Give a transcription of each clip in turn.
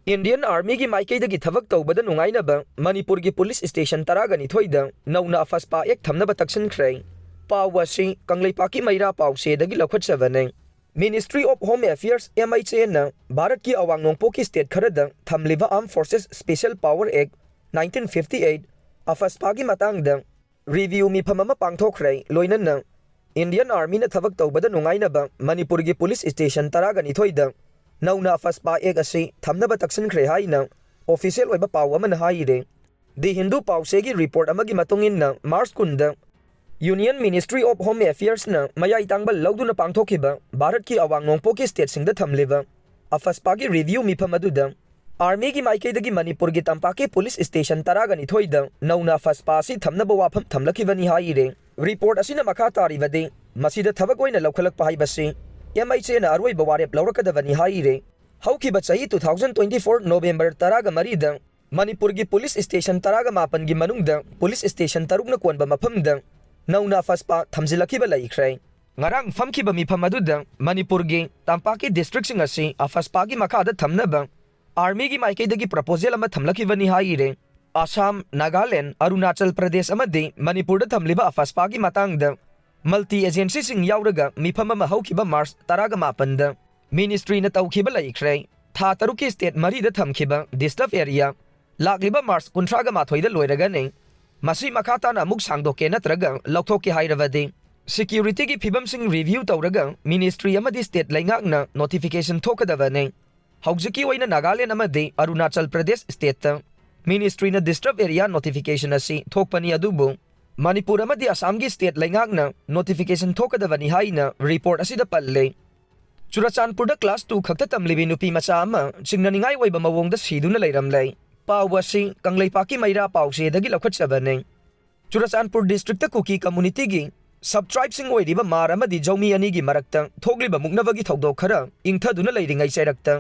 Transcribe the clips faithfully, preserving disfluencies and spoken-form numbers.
Indian Armyꯒꯤ ꯃꯥꯏꯀꯩꯗꯒꯤ ꯊꯕꯛ ꯇꯧꯕꯗ ꯅꯨꯡꯉꯥꯏꯅꯕ ꯃꯅꯤꯄꯨꯔꯒꯤ police station ꯇꯔꯥꯒ ꯅꯤꯊꯣꯏꯗ ꯅꯧꯅ AFSPA Act ꯊꯝꯅꯕ ꯇꯛꯁꯤꯟꯈ꯭ꯔꯦ꯫ ꯄꯥꯎ ꯑꯁꯤ ꯀꯪꯂꯩꯄꯥꯛꯀꯤ ꯃꯩꯔꯥ ꯄꯥꯎꯆꯦꯗꯒꯤ ꯂꯧꯈꯠꯆꯕꯅꯤ꯫ Ministry of Home Affairs, M H A ꯅ ꯚꯥꯔꯠꯀꯤ ꯑꯋꯥꯡ ꯅꯣꯡꯄꯣꯛꯀꯤ state ꯈꯔꯗ ꯊꯝꯂꯤꯕ Armed Forces Special Power Act nineteen fifty eight, AFSPAꯒꯤ ꯃꯇꯥꯡꯗ review ꯃꯤꯐꯝ ꯑꯃ ꯄꯥꯡꯊꯣꯛꯈ꯭ꯔꯦ꯫ ꯂꯣꯏꯅꯅ Indian Armyꯅ ꯊꯕꯛ ꯇꯧꯕꯗ ꯅꯨꯡꯉꯥꯏꯅꯕ ꯃꯅꯤꯄꯨꯔꯒꯤ police station ꯇꯔꯥꯒ ꯅꯤꯊꯣꯏꯗ ꯅꯧꯅ AFSPA Act ꯑꯁꯤ ꯊꯝꯅꯕ ꯇꯛꯁꯤꯟꯈ꯭ꯔꯦ ꯍꯥꯏꯅ official ꯑꯣꯏꯕ ꯄꯥꯎ ꯑꯃꯅ ꯍꯥꯏꯔꯦ꯫ The Hindu ꯄꯥꯎꯆꯦꯒꯤ report ꯑꯃꯒꯤ ꯃꯇꯨꯡ ꯏꯟꯅ, March ꯀꯨꯟꯗ Union Ministry of Home Affairsꯅ ꯃꯌꯥꯏ ꯇꯥꯡꯕ ꯂꯧꯗꯨꯅ ꯄꯥꯡꯊꯣꯛꯈꯤꯕ ꯚꯥꯔꯠꯀꯤ ꯑꯋꯥꯡ ꯅꯣꯡꯄꯣꯛꯀꯤ stateꯁꯤꯡꯗ ꯊꯝꯂꯤꯕ AFSPAꯒꯤ review ꯃꯤꯐꯝ ꯑꯗꯨꯗ Armyꯒꯤ ꯃꯥꯏꯀꯩꯗꯒꯤ ꯃꯅꯤꯄꯨꯔꯒꯤ ꯇꯝꯄꯥꯛꯀꯤ police station ꯇꯔꯥꯒ ꯅꯤꯊꯣꯏꯗ ꯅꯧꯅ AFSPA ꯑꯁꯤ ꯊꯝꯅꯕ ꯋꯥꯐꯝ ꯊꯝꯂꯛꯈꯤꯕꯅꯤ ꯍꯥꯏꯔꯦ꯫ Report ꯑꯁꯤꯅ ꯃꯈꯥ ꯇꯥꯔꯤꯕꯗꯤ, ꯃꯁꯤꯗ ꯊꯕꯛ ꯑꯣꯏꯅ ꯂꯧꯈꯠꯂꯛꯄ ꯍꯥꯏꯕꯁꯤ M H Aꯅ ꯑꯔꯣꯏꯕ ꯋꯥꯔꯦꯞ ꯂꯧꯔꯛꯀꯗꯕꯅꯤ ꯍꯥꯏꯔꯦ꯫ ꯍꯧꯈꯤꯕ ꯆꯍꯤ two thousand twenty four November ꯇꯔꯥꯒ ꯃꯔꯤꯗ ꯃꯅꯤꯄꯨꯔꯒꯤ police station ꯇꯔꯥꯒ ꯃꯥꯄꯟꯒꯤ ꯃꯅꯨꯡꯗ police station ꯇꯔꯨꯛꯅ ꯀꯣꯟꯕ ꯃꯐꯝꯗ ꯅꯧꯅ AFSPA ꯊꯝꯖꯤꯜꯂꯛꯈꯤꯕ ꯂꯩꯈ꯭ꯔꯦ꯫ ꯉꯔꯥꯡ ꯐꯝꯈꯤꯕ ꯃꯤꯐꯝ ꯑꯗꯨꯗ ꯃꯅꯤꯄꯨꯔꯒꯤ ꯇꯝꯄꯥꯛꯀꯤ districtꯁꯤꯡ ꯑꯁꯤ AFSPAꯒꯤ ꯃꯈꯥꯗ ꯊꯝꯅꯕ Armyꯒꯤ ꯃꯥꯏꯀꯩꯗꯒꯤ proposal ꯑꯃ ꯊꯝꯂꯛꯈꯤꯕꯅꯤ ꯍꯥꯏꯔꯦ꯫ ꯑꯁꯥꯝ, ꯅꯥꯒꯥꯂꯦꯟ, ꯑꯔꯨꯅꯥꯆꯜ ꯄ꯭ꯔꯗꯦꯁ ꯑꯃꯗꯤ ꯃꯅꯤꯄꯨꯔꯗ ꯊꯝꯂꯤꯕ AFSPAꯒꯤ ꯃꯇꯥꯡꯗ multi agencyꯁꯤꯡ ꯌꯥꯎꯔꯒ ꯃꯤꯐꯝ ꯑꯃ ꯍꯧꯈꯤꯕ March ꯇꯔꯥꯒ ꯃꯥꯄꯟꯗ ministryꯅ ꯇꯧꯈꯤꯕ ꯂꯩꯈ꯭ꯔꯦ꯫ ꯊꯥ ꯇꯔꯨꯛꯀꯤ state ꯃꯔꯤꯗ ꯊꯝꯈꯤꯕ disturb area ꯂꯥꯛꯂꯤꯕ March ꯀꯨꯟꯊ꯭ꯔꯥꯒ ꯃꯥꯊꯣꯏꯗ ꯂꯣꯏꯔꯒꯅꯤ꯫ ꯃꯁꯤ ꯃꯈꯥ ꯇꯥꯅ ꯑꯃꯨꯛ ꯁꯥꯡꯗꯣꯛꯀꯦ ꯅꯠꯇ꯭ꯔꯒ ꯂꯧꯊꯣꯛꯀꯦ ꯍꯥꯏꯔꯕꯗꯤ securityꯒꯤ ꯐꯤꯕꯝꯁꯤꯡ review ꯇꯧꯔꯒ ministry ꯑꯃꯗꯤ state ꯂꯩꯉꯥꯛꯅ notification ꯊꯣꯛꯀꯗꯕꯅꯤ꯫ ꯍꯧꯖꯤꯛꯀꯤ ꯑꯣꯏꯅ ꯅꯥꯒꯥꯂꯦꯟ ꯑꯃꯗꯤ Arunachal Pradesh stateꯇ ministryꯅ disturb area notification ꯑꯁꯤ ꯊꯣꯛꯄꯅꯤ, ꯑꯗꯨꯕꯨ ꯃꯅꯤꯄꯨꯔ ꯑꯃꯗꯤ ꯑꯁꯥꯝꯒꯤ state ꯂꯩꯉꯥꯛꯅ notification ꯊꯣꯛꯀꯗꯕꯅꯤ ꯍꯥꯏꯅ report ꯑꯁꯤꯗ ꯄꯜꯂꯦ꯫ ꯆꯨꯔꯆꯥꯟꯄꯨꯔꯗ class two ꯈꯛꯇ ꯇꯝꯂꯤꯕꯤ ꯅꯨꯄꯤ ꯃꯆꯥ ꯑꯃ ꯆꯤꯡꯅꯅꯤꯡꯉꯥꯏ ꯑꯣꯏꯕ ꯃꯑꯣꯡꯗ ꯁꯤꯗꯨꯅ ꯂꯩꯔꯝꯂꯦ꯫ ꯄꯥꯎ ꯑꯁꯤ ꯀꯪꯂꯩꯄꯥꯛꯀꯤ ꯃꯩꯔꯥ ꯄꯥꯎꯆꯦꯗꯒꯤ ꯂꯧꯈꯠꯆꯕꯅꯤ꯫ ꯆꯨꯔꯆꯥꯟꯄꯨꯔ districtꯇ ꯀꯨꯀꯤ communityꯒꯤ sub tribeꯁꯤꯡ ꯑꯣꯏꯔꯤꯕ ꯃꯥꯔ ꯑꯃꯗꯤ ꯖꯧꯃꯤ ꯑꯅꯤꯒꯤ ꯃꯔꯛꯇ ꯊꯣꯛꯂꯤꯕ ꯃꯨꯛꯅꯕꯒꯤ ꯊꯧꯗꯣꯛ ꯈꯔ ꯏꯪꯊꯗꯨꯅ ꯂꯩꯔꯤꯉꯩ ꯆꯩꯔꯛꯇ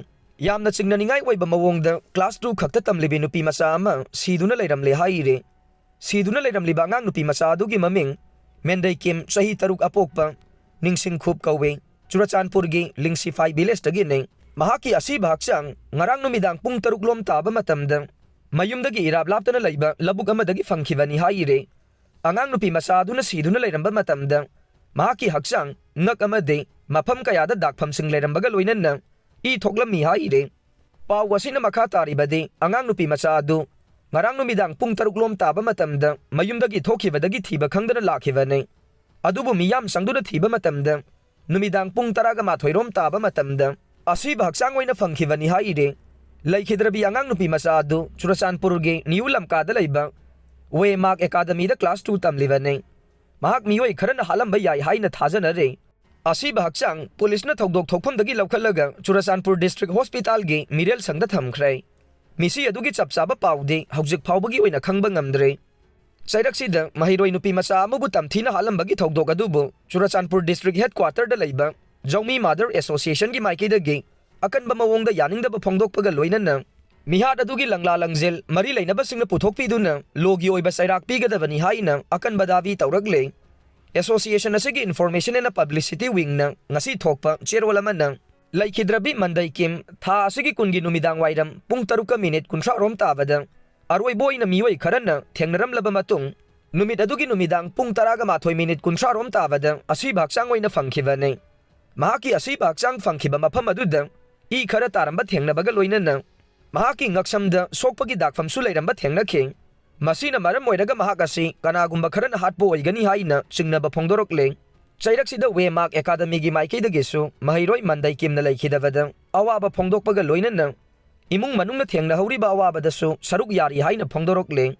ꯌꯥꯝꯅ ꯆꯤꯡꯅꯅꯤꯡꯉꯥꯏ ꯑꯣꯏꯕ ꯃꯑꯣꯡꯗ class two ꯈꯛꯇ ꯇꯝꯂꯤꯕꯤ ꯅꯨꯄꯤ ꯃꯆꯥ ꯑꯃ ꯁꯤꯗꯨꯅ ꯂꯩꯔꯝꯂꯦ ꯍꯥꯏꯔꯤ꯫ ꯁꯤꯗꯨꯅ ꯂꯩꯔꯝꯂꯤꯕ ꯑꯉꯥꯡ ꯅꯨꯄꯤ ꯃꯆꯥ ꯑꯗꯨꯒꯤ ꯃꯃꯤꯡ ꯃꯦꯟꯗꯩꯀꯤꯝ, ꯆꯍꯤ ꯇꯔꯨꯛ, ꯑꯄꯣꯛꯄ ꯅꯤꯡꯁꯤꯡꯈꯨꯞ ꯀꯧꯏ꯫ ꯆꯨꯔꯆꯥꯟꯄꯨꯔꯒꯤ ꯂꯤꯡꯁꯤꯐꯥꯏ villageꯇꯒꯤꯅꯤ꯫ ꯃꯍꯥꯛꯀꯤ ꯑꯁꯤꯕ ꯍꯛꯆꯥꯡ ꯉꯔꯥꯡ ꯅꯨꯃꯤꯗꯥꯡ ꯄꯨꯡ ꯇꯔꯨꯛ ꯂꯣꯝ ꯇꯥꯕ ꯃꯇꯝꯗ ꯃꯌꯨꯝꯗꯒꯤ ꯏꯔꯥꯞ ꯂꯥꯞꯇꯅ ꯂꯩꯕ ꯂꯧꯕꯨꯛ ꯑꯃꯗꯒꯤ ꯐꯪꯈꯤꯕꯅꯤ ꯍꯥꯏꯔꯦ꯫ ꯑꯉꯥꯡ ꯅꯨꯄꯤ ꯃꯆꯥ ꯑꯗꯨꯅ ꯁꯤꯗꯨꯅ ꯂꯩꯔꯝꯕ ꯃꯇꯝꯗ ꯃꯍꯥꯛꯀꯤ ꯍꯛꯆꯥꯡ, ꯉꯛ ꯑꯃꯗꯤ ꯃꯐꯝ ꯀꯌꯥꯗ ꯗꯥꯛꯐꯝꯁꯤꯡ ꯂꯩꯔꯝꯕꯒ ꯂꯣꯏꯅꯅ ꯏ ꯊꯣꯛꯂꯝꯃꯤ ꯍꯥꯏꯔꯦ꯫ ꯄꯥꯎ ꯑꯁꯤꯅ ꯃꯈꯥ ꯇꯥꯔꯤꯕꯗꯤ, ꯑꯉꯥꯡ ꯅꯨꯄꯤ ꯃꯆꯥ ꯑꯗꯨ ꯉꯔꯥꯡ ꯅꯨꯃꯤꯗꯥꯡ ꯄꯨꯡ ꯇꯔꯨꯛ ꯂꯣꯝ ꯇꯥꯕ ꯃꯇꯝꯗ ꯃꯌꯨꯝꯗꯒꯤ ꯊꯣꯛꯈꯤꯕꯗꯒꯤ ꯊꯤꯕ ꯈꯪꯗꯅ ꯂꯥꯛꯈꯤꯕꯅꯤ꯫ ꯑꯗꯨꯕꯨ ꯃꯤꯌꯥꯝ ꯆꯪꯗꯨꯅ ꯊꯤꯕ ꯃꯇꯝꯗ ꯅꯨꯃꯤꯗꯥꯡ ꯄꯨꯡ ꯇꯔꯥꯒ ꯃꯥꯊꯣꯏ ꯔꯣꯝ ꯇꯥꯕ ꯃꯇꯝꯗ ꯑꯁꯤꯕ ꯍꯛꯆꯥꯡ ꯑꯣꯏꯅ ꯐꯪꯈꯤꯕꯅꯤ ꯍꯥꯏꯔꯦ꯫ ꯂꯩꯈꯤꯗ꯭ꯔꯕꯤ ꯑꯉꯥꯡ ꯅꯨꯄꯤ ꯃꯆꯥ ꯑꯗꯨ ꯆꯨꯔꯆꯥꯟꯄꯨꯔꯒꯤ ꯅ꯭ꯌꯨ ꯂꯝꯀꯥꯗ ꯂꯩꯕ ꯋꯦꯃꯥꯔꯛ ꯑꯦꯀꯥꯗꯃꯤꯗ ꯀ꯭ꯂꯥꯁ ꯇꯨ ꯇꯝꯂꯤꯕꯅꯤ꯫ ꯃꯍꯥꯛ ꯃꯤꯑꯣꯏ ꯈꯔꯅ ꯍꯥꯠꯂꯝꯕ ꯌꯥꯏ ꯍꯥꯏꯅ ꯊꯥꯖꯅꯔꯦ꯫ ꯑꯁꯤꯕ ꯍꯛꯆꯥꯡ ꯄꯨꯂꯤꯁꯅ ꯊꯧꯗꯣꯛ ꯊꯣꯛꯐꯝꯗꯒꯤ ꯂꯧꯈꯠꯂꯒ ꯆꯨꯔꯆꯥꯟꯄꯨꯔ ꯗꯤꯁꯇ꯭ꯔꯤꯛ ꯍꯣꯁꯄꯤꯇꯥꯜꯒꯤ ꯃꯤꯔꯦꯜ ꯁꯪꯗ ꯊꯝꯈ꯭ꯔꯦ꯫ ꯃꯤꯁꯤ ꯑꯗꯨꯒꯤ ꯆꯞ ꯆꯥꯕ ꯄꯥꯎꯗꯤ ꯍꯧꯖꯤꯛ ꯐꯥꯎꯕꯒꯤ ꯑꯣꯏꯅ ꯈꯪꯕ ꯉꯝꯗ꯭ꯔꯤ꯫ ꯆꯩꯔꯛꯁꯤꯗ ꯃꯍꯩꯔꯣꯏ ꯅꯨꯄꯤ ꯃꯆꯥ ꯑꯃꯕꯨ ꯇꯝꯊꯤꯅ ꯍꯥꯠꯂꯝꯕꯒꯤ ꯊꯧꯗꯣꯛ ꯑꯗꯨꯕꯨ ꯆꯨꯔꯆꯥꯟꯄꯨꯔ ꯗꯤꯁꯇ꯭ꯔꯤꯛ ꯍꯦꯗꯀ꯭ꯋꯥꯇꯔꯗ ꯂꯩꯕ ꯖꯧꯃꯤ ꯃꯥꯗꯔ ꯑꯦꯁꯣꯁꯤꯌꯦꯁꯟꯒꯤ ꯃꯥꯏꯀꯩꯗꯒꯤ ꯑꯀꯟꯕ ꯃꯑꯣꯡꯗ ꯌꯥꯅꯤꯡꯗꯕ ꯐꯣꯡꯗꯣꯛꯄꯒ ꯂꯣꯏꯅꯅ ꯃꯤꯍꯥꯠ ꯑꯗꯨꯒꯤ ꯂꯪꯂꯥ ꯂꯪꯖꯦꯜ ꯃꯔꯤ ꯂꯩꯅꯕꯁꯤꯡꯅ ꯄꯨꯊꯣꯛꯄꯤꯗꯨꯅ ꯂꯣꯒꯤ ꯑꯣꯏꯕ ꯆꯩꯔꯥꯛ ꯄꯤꯒꯗꯕꯅꯤ ꯍꯥꯏꯅ ꯑꯀꯟꯕ ꯗꯥꯕꯤ ꯇꯧꯔꯛꯂꯦ꯫ ꯑꯦꯁꯣꯁꯤꯌꯦꯁꯟ ꯑꯁꯤꯒꯤ ꯏꯟꯐꯣꯔꯃꯦꯁꯟ ꯑꯦꯟ ꯄꯕ꯭ꯂꯤꯁꯤꯇꯤ ꯋꯤꯡꯅ ꯉꯁꯤ ꯊꯣꯛꯄ ꯆꯦꯔꯣꯜ ꯑꯃꯅ ꯂꯩꯈꯤꯗ꯭ꯔꯕꯤ ꯃꯟꯗꯩ ꯀꯤꯝ ꯊꯥ ꯑꯁꯤꯒꯤ ꯀꯨꯟꯒꯤ ꯅꯨꯃꯤꯗꯥꯡ ꯋꯥꯏꯔꯝ ꯄꯨꯡ ꯇꯔꯨꯛꯀ ꯃꯤꯅꯤꯠ ꯀꯨꯟꯊ꯭ꯔꯥ ꯔꯣꯝ ꯇꯥꯕꯗ ꯑꯔꯣꯏꯕ ꯑꯣꯏꯅ ꯃꯤꯑꯣꯏ ꯈꯔꯅ ꯊꯦꯡꯅꯔꯝꯂꯕ ꯃꯇꯨꯡ, ꯅꯨꯃꯤꯠ ꯑꯗꯨꯒꯤ ꯅꯨꯃꯤꯗꯥꯡ ꯄꯨꯡ ꯇꯔꯥꯒ ꯃꯥꯊꯣꯏ ꯃꯤꯅꯤꯠ ꯀꯨꯟꯊ꯭ꯔꯥ ꯔꯣꯝ ꯇꯥꯕꯗ ꯑꯁꯤꯕ ꯍꯛꯆꯥꯡ ꯑꯣꯏꯅ ꯐꯪꯈꯤꯕꯅꯤ꯫ ꯃꯍꯥꯛꯀꯤ ꯑꯁꯤꯕ ꯍꯛꯆꯥꯡ ꯐꯪꯈꯤꯕ ꯃꯐꯝ ꯑꯗꯨꯗ ꯏ ꯈꯔ ꯇꯥꯔꯝꯕ ꯊꯦꯡꯅꯕꯒ ꯂꯣꯏꯅꯅ ꯃꯍꯥꯛꯀꯤ ꯉꯛꯁꯝꯗ ꯁꯣꯛꯄꯒꯤ ꯗꯥꯛꯐꯝꯁꯨ ꯂꯩꯔꯝꯕ ꯊꯦꯡꯅꯈꯤ꯫ ꯃꯁꯤꯅ ꯃꯔꯝ ꯑꯣꯏꯔꯒ ꯃꯍꯥꯛ ꯑꯁꯤ ꯀꯅꯥꯒꯨꯝꯕ ꯈꯔꯅ ꯍꯥꯠꯄ ꯑꯣꯏꯒꯅꯤ ꯍꯥꯏꯅ ꯆꯤꯡꯅꯕ ꯐꯣꯡꯗꯣꯔꯛꯂꯦ꯫ ꯆꯩꯔꯛꯁꯤꯗ ꯋꯦꯃꯥꯔꯛ ꯑꯦꯀꯥꯗꯃꯤꯒꯤ ꯃꯥꯏꯀꯩꯗꯒꯤꯁꯨ ꯃꯍꯩꯔꯣꯏ ꯃꯟꯗꯩ ꯀꯤꯝꯅ ꯂꯩꯈꯤꯗꯕꯗ ꯑꯋꯥꯕ ꯐꯣꯡꯗꯣꯛꯄꯒ ꯂꯣꯏꯅꯅ ꯏꯃꯨꯡ ꯃꯅꯨꯡꯅ ꯊꯦꯡꯅꯍꯧꯔꯤꯕ ꯑꯋꯥꯕꯗꯁꯨ ꯁꯔꯨꯛ ꯌꯥꯔꯤ ꯍꯥꯏꯅ ꯐꯣꯡꯗꯣꯔꯛꯂꯦ꯫